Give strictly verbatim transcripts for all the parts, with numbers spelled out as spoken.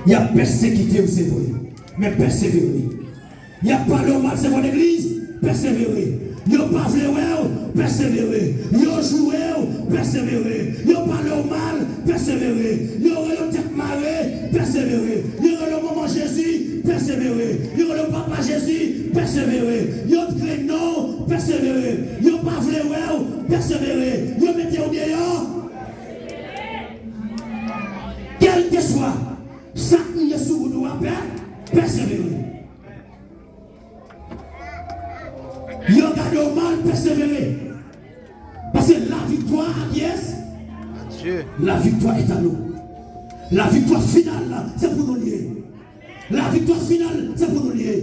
Y ap pèsekite w, se vre, men pèsevere. Y ap pale w mal, se vre, legliz, pèsevere. Yo pa vle wè w, pèsevere. Yo joure w, pèsevere. Yo pale w mal, pèsevere. Yo rele w tèt mare, pèsevere. Yo rele w manman Jezi, pèsevere. Yo rele w papa Jezi, pèsevere. Yo trennen w, pèsevere. Yo pa vle wè w, pèsevere. Yo mete w deyò. Kèlkeswa sa k rive sou wout ou a, pè, pèsevere. Yo gade w mal, pèsevere. Paske laviktwa a kiyès? Dieu. Laviktwa est à nous. Laviktwa final la, se pou nou li ye. Laviktwa final, se pou nou li ye.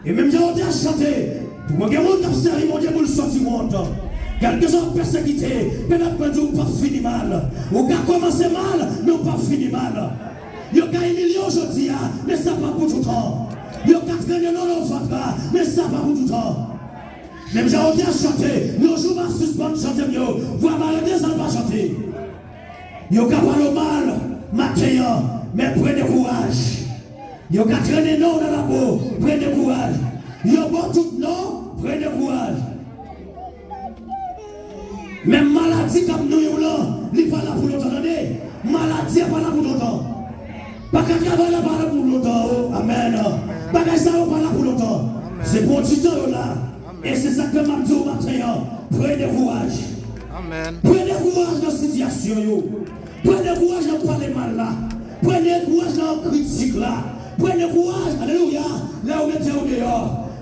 E menm jan yo te chante, pou gen moun k ap sèvi Bondye pou l sòti wont. Kèlkeswa w ap pèsekite, pèmèt mwen di w, ou p ap fini mal. Ou ka kòmanse mal, men ou p ap fini mal. Yo ka imilye w jodi a, men sa pa pou toutan. Yo ka trennen non nan vant la, men sa pa pou toutan. Menm jan yo te chante, yon jou m a sispann chante m yo, vwa m a rete san l pa chante. Yo ka pale w mal maten an, men pran dekouraj. Yo ka trennen non w nan labo, pran dekouraj. Yo ba w tout non, pran dekouraj. Men maladi k ap nwi w lan, li pa la pou lontan, tande. Maladi a pa la pou lontan. Bagay travay la pa la pou lontan, o, amèn. Bagay sa yo pa la pou lontan. Se pou yon ti tan yo la. E se sa k fè m ap di w maten an, pran dekouraj. Amèn. Pran dekouraj nan sitiyasyon yo. Pran dekouraj nan pale mal la. Pran dekouraj nan kritik la. Pran dekouraj, alelouya, lè yo mete w deyò.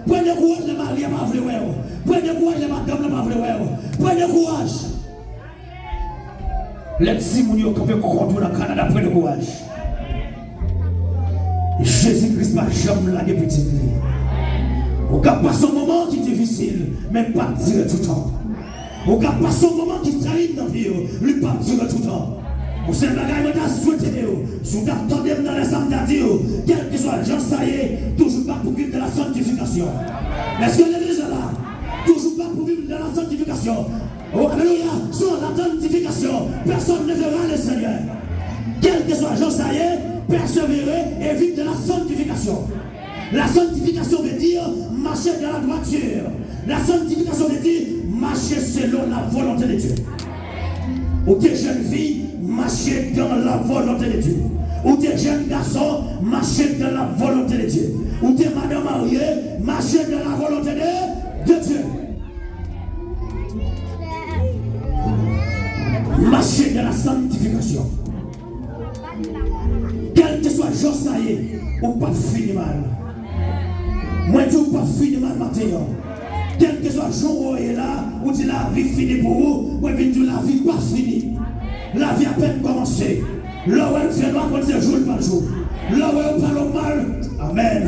Pran dekouraj lè mari a pa vle wè w. Pran dekouraj lè madanm nan pa vle wè w. Pran dekouraj. Lè timoun yo kanpe kont ou nan Kanada, pran dekouraj. Jezi Kris pa janm lage pitit li. Ou ka pase yon moman ki difisil, men l p ap dire toutan. Ou ka pase yon moman ki terib nan vi w, li p ap dire toutan. Yon sèl bagay mwen ta swete w, si w t ap tande m nan lè sa m ta di w, kèlkeswa jan sa ye, toujou bat pou viv dans la sanctification. Èske legliz la la? Toujou bat pou viv dans la sanctification. Oh, alelouya! Sans la sanctification, personne ne verra le Seigneur. Kèlkeswa jan sa ye, pèsevere e viv dans la sanctification. La sanctification veut dire marcher dans la droiture. La sanctification veut dire marcher selon la volonté de Dieu. Ou te jèn fi, mache dans la volonté de Dieu. Ou te jèn gason, mache dans la volonté de Dieu. Ou te madanm marye, mache dans la volonté de, de Dieu. Mache dans la sanctification. Kèlkeswa jan sa ye, ou p ap fini mal. Mwen di w p ap fini mal maten an. Kèlkeswa jan w ye la, ou di lavi fini pou ou, mwen vin di w lavi p ap fini. Lavi apèn kòmanse. Lè w wè l fè nwa, konn se jou l pa l jou. Lè w wè yo pale w mal, amèn.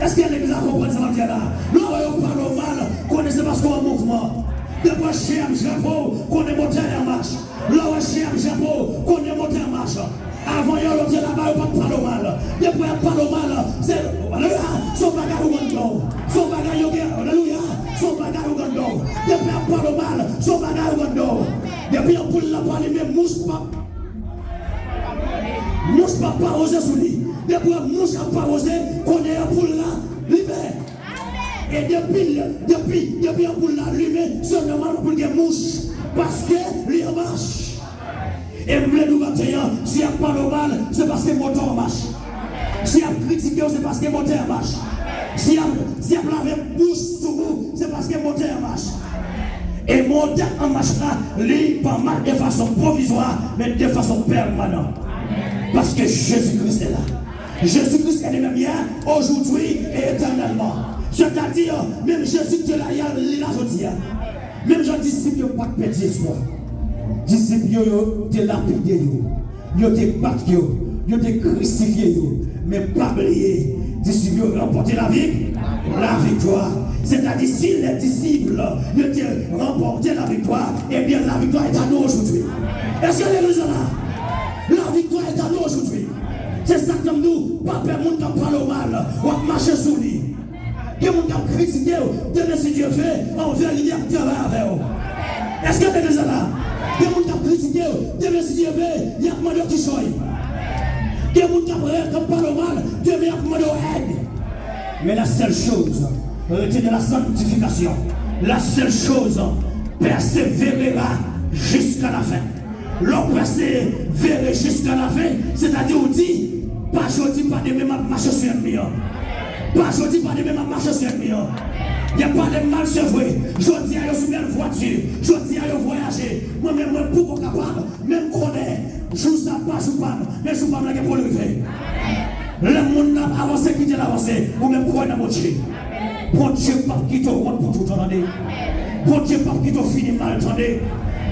Èske legliz la konprann sa m ap di a la? Lè w wè yo pale w mal, konnen se paske w an mouvman. Depi w wè chen ap jape w, konnen motè a an mach. Lè w wè chen ap jape w, konnen motè an mach. Avan yè, lè w te laba, yo pa t pale w mal. Depi y ap pale w mal, se, alelouya, se yon bagay ou gen anndan w. Se yon bagay yo gen, alelouya, se yon bagay ou gen anndan w. Depi y ap pale w mal, se yon bagay ou gen anndan w. Depi anpoul la pa limen, mous p ap, mous p ap pawouze sou li. Depi w wè mous ap pawouze, konnen anpoul la limen. E depi, depi, depi anpoul la limen, se nòmal pou l gen mous, paske li an mach. E m vle di w maten an, si y ap pale w mal, se paske motè w an mach. Si y ap kritike w, se paske motè an mach. Si y ap, si y ap lave bouch sou ou, se paske motè an mach. E motè an mach la, li pa mach de fason pwovizwa, men de fason pèmanan. Paske Jezi Kris te la. Jezi Kris est le même hier, aujourd'hui et éternellement. Sètadi, menm Jezi ki te la yè, li la jodi a. Menm jan disip yo pa t pèdi espwa. Disip yo, yo te lapide yo. Yo te bat yo. Yo te krisifye yo. Men pa bliye, disip yo ranpòte lavi-, laviktwa. Sètadi, si les disciples, yo te ranpòte laviktwa, ebyen, laviktwa est à nous aujourd'hui. Èske legliz la la? Laviktwa est à nous aujourd'hui. Se sa k fè m di w, pa pè moun k ap pale w mal, w ap mache sou li. Gen moun k ap kritike w, demen si Dye ve, an verite y ap travay avè w. Èske legliz la la? Gen moun k ap kritike w, demen si Dye ve, y ap mande w kichòy. Moun k ap rèd, k ap pale w mal, demen y ap mande w èd. Men la sèl choz, rete nan la sanktifikasyon. La sèl choz, pèsevere jiska la fen. Lè w pèsevere jiska la fen, sètadi w di, pa jodi, pa demen, m ap mache sou ènmi an. Pa jodi, pa demen, m ap mache sou ènmi an. Y ap pale m mal, se vre. Jodi a, yo sou bèl vwati. Jodi a, yo vwayaje. Mwen menm, mwen poko kapab. Men m konnen, jou sa pa jou pa m. Men jou pa m la gen pou l rive. Lè moun nan ap avanse, kite l avanse. Ou menm kwè nan Bondye. Bondye p ap kite w wont pou tout tan, tande. Bondye p ap kite w fini mal, tande.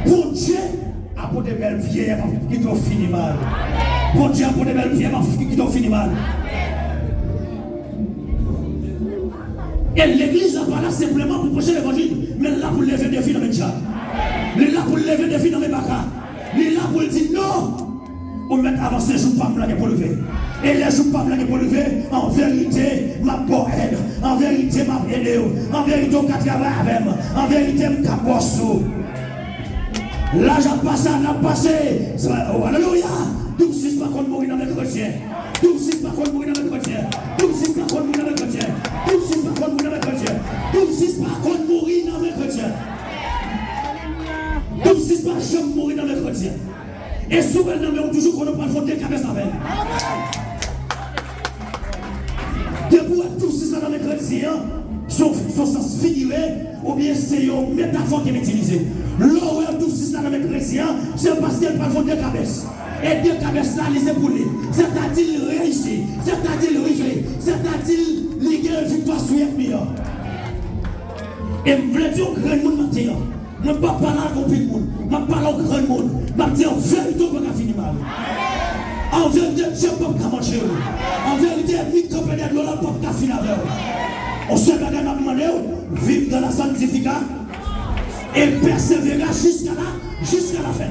Bondye a pote bèl pye, p ap kite w fini mal. Bondye a pote bèl pye, p ap kite w fini mal. E legliz la pa la senpleman pou preche levanjil, men l la pou leve defi nan men dyab. Li la pou leve defi nan men baka. Li la pou l di non. Ou mèt avanse, jou pa m la gen pou rive. E lè jou pa m la gen pou rive, an verite, m ap ba w èd. An verite, m ap ede w. An verite, w ka travay avè m. An verite, m ka bòs ou. Laj ap pase, n ap pase. Alelouya! Doub sis pa konn mouri nan men kretyen. Doub sis pa konn mouri nan men kretyen. Doub sis pa konn mouri nan men kretyen. Doub sis pa konn mouri nan men kretyen. Doub sis pa konn mouri nan men kretyen. Doub sis pa janm mouri nan men kretyen. E si w wè l nan men w toujou, konnen w pral fè yon dekabès avè l. Depi w wè doub sis la nan men kretyen an, se yon, se yon sans figire, oubyen se yon metafò ke m itilize. Lè w wè doub sis la nan men kretyen an, se paske l pral fè yon dekabès. E dekabès la, li se pou li. Sètadi l reyisi, sètadi l rive, sètadi li gen viktwa sou ènmi an. E m vle di yon grenn moun maten an, mwen p ap pale ak yon pil moun. M ap pale ak yon grenn moun. M ap di an verite, w pa ka fini mal. An verite, dyab p ap ka manje w. An verite, ènmi k kanpe dèyè do w la p ap ka fini avè w. Yon sèl bagay m ap mande w, viv dans la sanctification et persévérer jusqu'à la, jusqu'à la fin.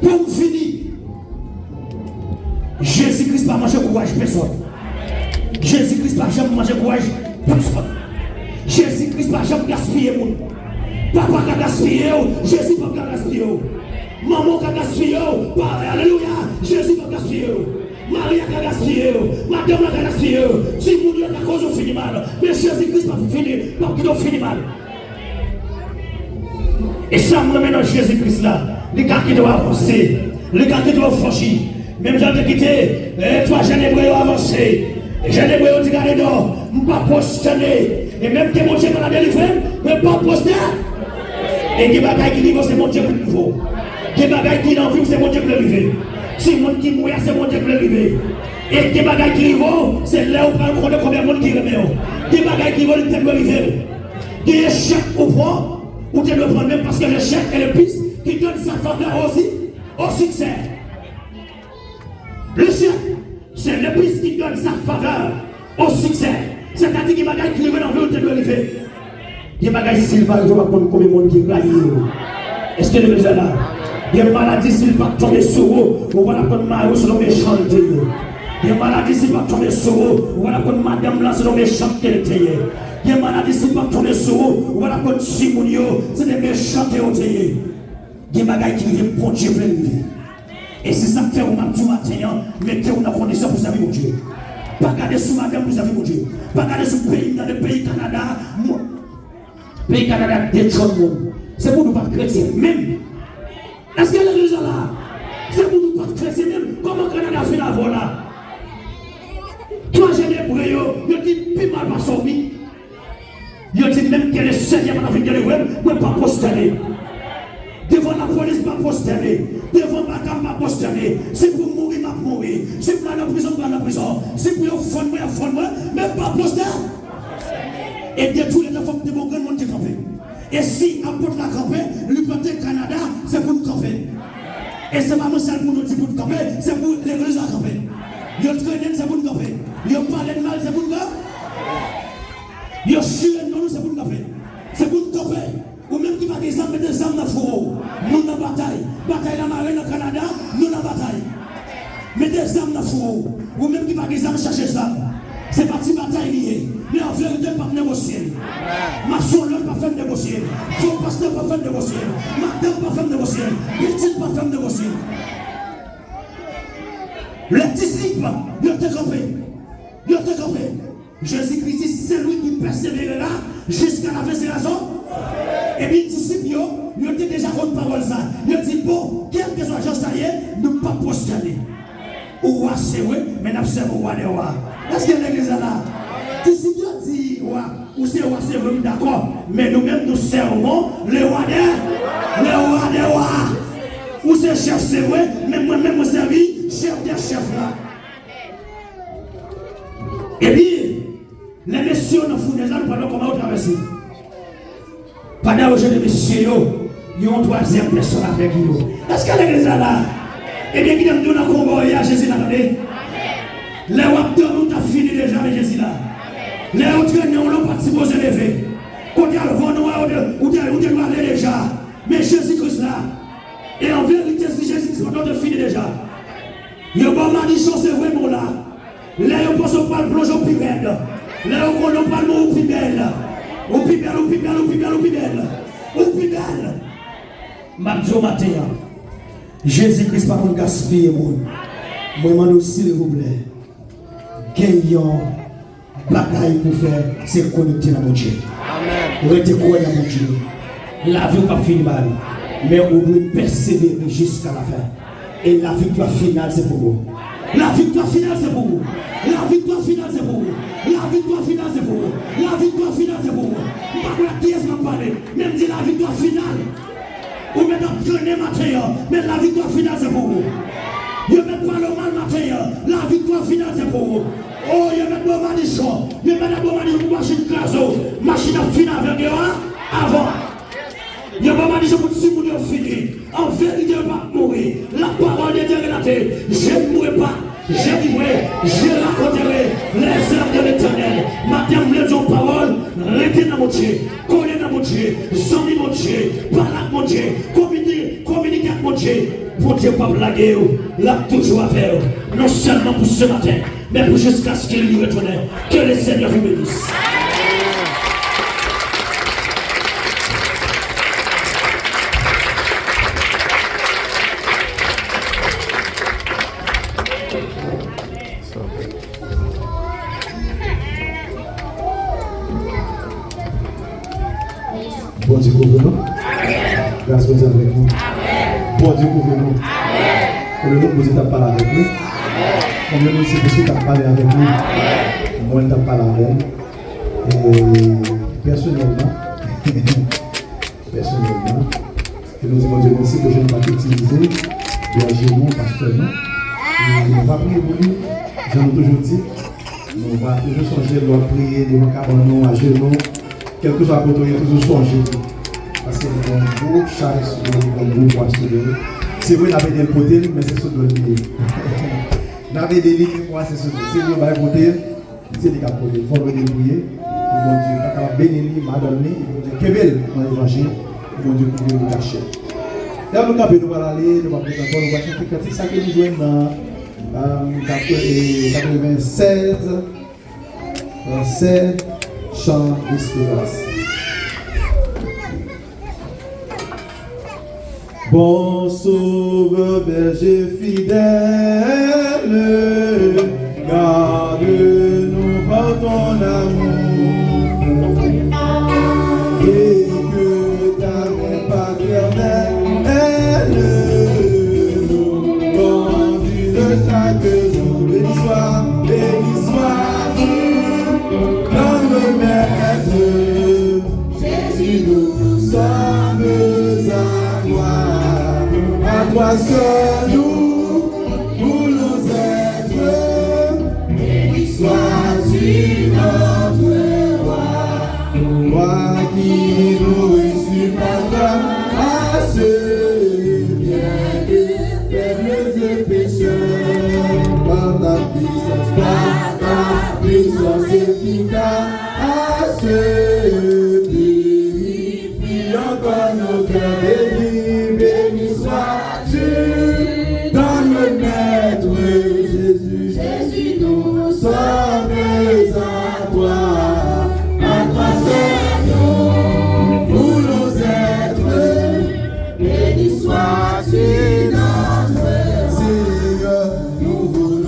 Pou m fini, Jezi Kris pa manje kouraj pèsòn. Jezi Kris pa janm manje kouraj pèsòn. Jezi Kris pa janm gaspiye moun. Papa ka gaspiye w, Jezi p ap ka gaspiye w. Manman w ka gaspiye w, pa, alelouya, Jezi p ap gaspiye w. Mari a ka gaspiye w, madanm la ka gaspiye w, timoun yo ka koz ou fini mal. Men Jezi Kris p ap fini, p ap kite w fini mal. E sa m renmen nan Jezi Kris la, li ka kite w avanse, li ka kite w franchi. Menm jan l te kite, eh, twa jèn ebre yo avanse. Jèn ebre yo di, "Gade non, m p ap pwostène." E menm ke Bondye pa ta delivre m, mwen p ap pwostène. E gen bagay ki rive w, se Bondye ki delivre w. Gen bagay ki nan vi w, se Bondye ki delivre. Timoun ki mouri a, se Bondye ki delivre. E gen bagay ki rive w, se lè ou pral konnen konbyen moun ki renmen w. Gen bagay ki rive w, li te dwe rive w. Gen echèk ou pran, ou te dwe pran l menm, paske l'échec est l'épice qui donne sa faveur aussi au succès. L'échec, c'est l'épice qui donne sa faveur au succès. Sètadi gen bagay ki rive nan vi w, te dwe rive. Gen bagay, si l pa rive, w ap konn konbyen moun ki rayi w. Èske nou bezwen la? Gen maladi, si l pa t tonbe sou ou, ou pa t ap konn mari w se yon mechan l te ye. Gen maladi, si l pa t tonbe sou ou, ou pa t ap konn madanm lan se yon mechan l te ye. Gen maladi, si l pa t tonbe sou ou, ou pa t ap konn timoun yo se de mechan ke yo te ye. Gen bagay ki rive, Bondye vle l rive. E se sa k fè w, m ap di w maten an, mete w nan kondisyon pou sèvi Bondye. Pa gade sou madanm pou sèvi Bondye. Pa gade sou peyi m, gade peyi Kanada. Mwen, peyi Kanada, de tchòn moun. Se pou nou pa t kretyen menm. Èske legliz la la? Se pou nou pa t kretyen menm. Kòman Kanada fin avè w la? Twa jèn ebre yo, yo di pi mal pase w, wi. Yo di menm ke Lesenyè pa ta vin delivre m, mwen p ap pwostène. Devan lapolis, m p ap pwostène. Devan baka, m p ap pwostène. Si pou m mouri, m ap mouri. Si pou m al nan prizon, m pral nan prizon. Si pou yo fann mwen, y ap fann mwen, men m p ap pwostène. E de tou leta, fòk te gen yon grenn moun ki kanpe. E si apot la kanpe, li plante Kanada, se pou n kanpe. E se pa mwen sèl pou nou di pou n kanpe, se pou legliz la kanpe. Yo trennen n, se pou n kanpe. Yo pale n mal, se pou n kanpe. Yo chire non nou, se pou n kanpe. Se pou n kanpe. Ou menm ki pa gen zam, mete zam nan fouwo w. Nou nan batay. Batay la mare nan Kanada, nou nan batay. Mete zam nan fouwo w. Ou menm ki pa gen zam, chache zam. Se pa ti batay li ye. Men an verite, m p ap negosye l. Mason lòt p ap fè m negosye l. Fo pastè p ap fè m negosye l. Madanm p ap fè m negosye l. Pitit p ap fè m negosye l. Lè disip yo te kanpe, yo te kanpe. Jezi Kris di, celui qui persévérera jusqu'à la fin sera sauvè. Epi disip yo, yo te deja konn pawòl sa. Yo di, bon, kèlkeswa jan sa ye, nou p ap pwostène. Ou wa se vre, men n ap sèvi w wa dè wa. Èske legliz la la? Disip yo di, wa, ou se wa se vre, m dakò. Men nou menm, nous servons le roi des, le roi des rois. Ou se chèf se vre, men mwen menm, mwen sèvi chèf dè chèf la. Epi, lè mesye yo nan founèz la, nou pral wè kòman yo travèse. Pandan yo jete mesye yo, yon twazyèm pèsòn avèg yo. Èske legliz la la? Ebyen, kite m di w nan konba w ye a, Jezi la, tande. Lè w ap dòmi, w t ap fini deja, men Jezi la. Lè yo trennen w la, w pa t sipoze leve. Kote al van nou a, ou te, ou te, ou te dwe ale deja. Men Jezi Kris la. E an verite, si Jezi Kris pa t la, w te fini deja. Yo ba w madichon, se vre, men w la. Lè yo panse w pral plonje, w pi rèd. Lè yo konnen w pral mouri, w pi bèl. Ou pi bèl, ou pi bèl, ou pi bèl, ou pi bèl. Ou pi bèl. M ap di w maten an, Jezi Kris pa konn gaspiye moun. Mwen mande w, silvouplè, gen yon bagay pou fè, se konekte nan Bondye. Amèn. Rete kwè nan Bondye. Lavi w p ap fini mal, men ou dwe pèsevere jiska lafen. E laviktwa final se pou ou. Laviktwa final se pou ou. Laviktwa final se pou ou. Laviktwa final se pou ou. Laviktwa final se pou ou. M pa konn ak kiyès m ap pale, men m di laviktwa final. Ou mèt ap trennen maten an, men laviktwa final se pou ou. Yo mèt pale w mal maten an, laviktwa final se pou ou. O, yo mèt ba w madichon, yo mèt ap ba w madichon pou machin kraze w, machin ap fin avèg yo a, avan. Yo ba w madichon pou timoun yo fini. An verite, yo p ap mouri. La parole de Dieu relate, je ne mourrai pas. Je vivrai, je raconterai les œuvres de l'Éternel. Maten, m vle di yon pawòl, rete nan Bondye, kole nan Bondye, zanmi Bondye, pale ak Bondye, kominike, kominike ak Bondye. Bondye p ap lage w, l ap toujou avè w. Non sèlman pou se maten, men pou jiskaske li retounen. Que le Seigneur vous bénisse. Bondye kouvri nou. Gras Bondye avèk nou. Bondye kouvri nou. Konbyen moun Bondye t ap pale avèk nou? Konbyen moun se Bondye t ap pale avèk nou? Mwen, l t ap pale avè m. E, pèsonèlman, pèsonèlman, e nou di Bondye mèsi ke Bondye pa t itilize bèje nou, pastè nou. E nou va priye pou li, jan nou toujou di. Nou va toujou sonje lè w ap priye devan kabann ou, ajenou, kèlkeswa kote w ye, toujou sonje li. Paske li gen yon gwo chay sou do l, li gen yon gwo pwa sou do l. Se vre, n ap ede l pote l, men se sou do l li ye. N ap ede li, men pwa se sou do l. Se li yo bay pote l, se li k ap pote l. Fò nou ede l priye pou Bondye ta kapab beni li, madanm li, e pou Bondye kenbe l nan levanjil, pou Bondye kouvri l pou kachèt. Lè nou kanpe, nou pral ale, nou p ap ret ankò, nou pral chante kantik sa ke nou jwenn nan Euh, quatre-, euh, quatre-vingt-seize, français, chant d'espérance. Bon Sauveur, berger fidèle, garde-nous par ton amour. Et que ta main paternelle nous conduise chaque jour. Béni sois, béni sois-tu, notre Maître. Jésus, nous sommes à toi. À toi seul nous voulons être. Béni sois-tu, notre roi. Toi qui nous ressuscites à ce bien que faibles et pécheurs, par ta puissance, par ta puissance efficace, purifie encore nos cœurs de vie. Béni sois-tu dans le Maître Jésus. Jésus, nous sommes à toi. À toi seul nous voulons être. Béni sois-tu dans le Seigneur, nous voulons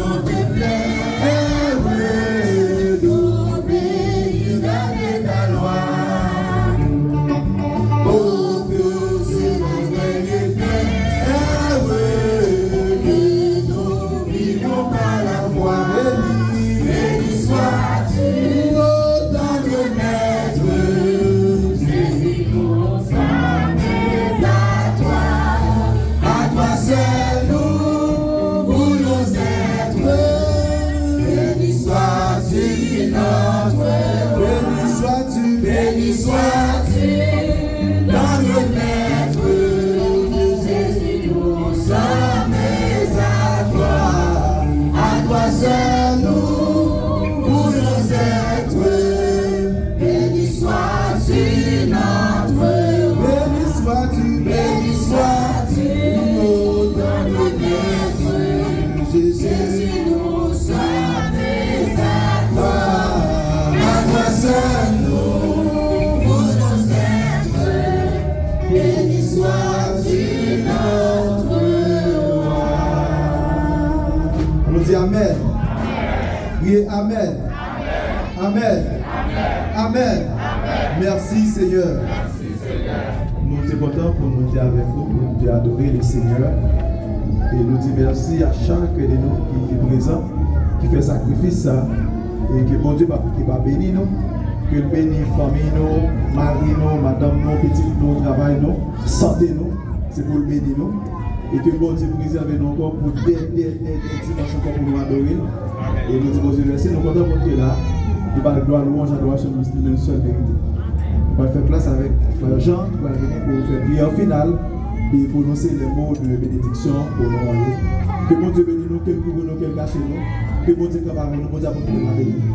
Jésus, nous sommes prêts à toi. À toi seul nous voulons être. Béni sois-tu notre roi. Nou di amèn. Kriye amèn. Amèn. Amèn. Mèsi Senyè. Nou te kontan pou nou te avèk ou, pou nou te adore le Senyè. E nou di mèsi a chak de nou ki te prezan, ki fè sakrifis sa. E ke Bondye pa, ki pa beni nou, ke l beni fanmi nou, mari nou, madanm nou, pitit nou, travay nou, sante nou. Se pou l beni nou. E ke Bondye prezève nou ankò pou dè, dè, dè, dè dimanch ankò pou nou adore l. E nou di Bondye mèsi, nou kontan pou nou te la. Li ba l glwa, lwanj, adorasyon, li menm sèl merite. Nou pral fè plas avèk frè Jean, ki pral vini pou fè priyè final, e pwononse lè mo de benediksyon pou nou ale. Ke Bondye beni nou, ke l kouvri nou, ke l kache nou, ke Bondye kanpe avèk nou, Bondye ap kontinye beni nou.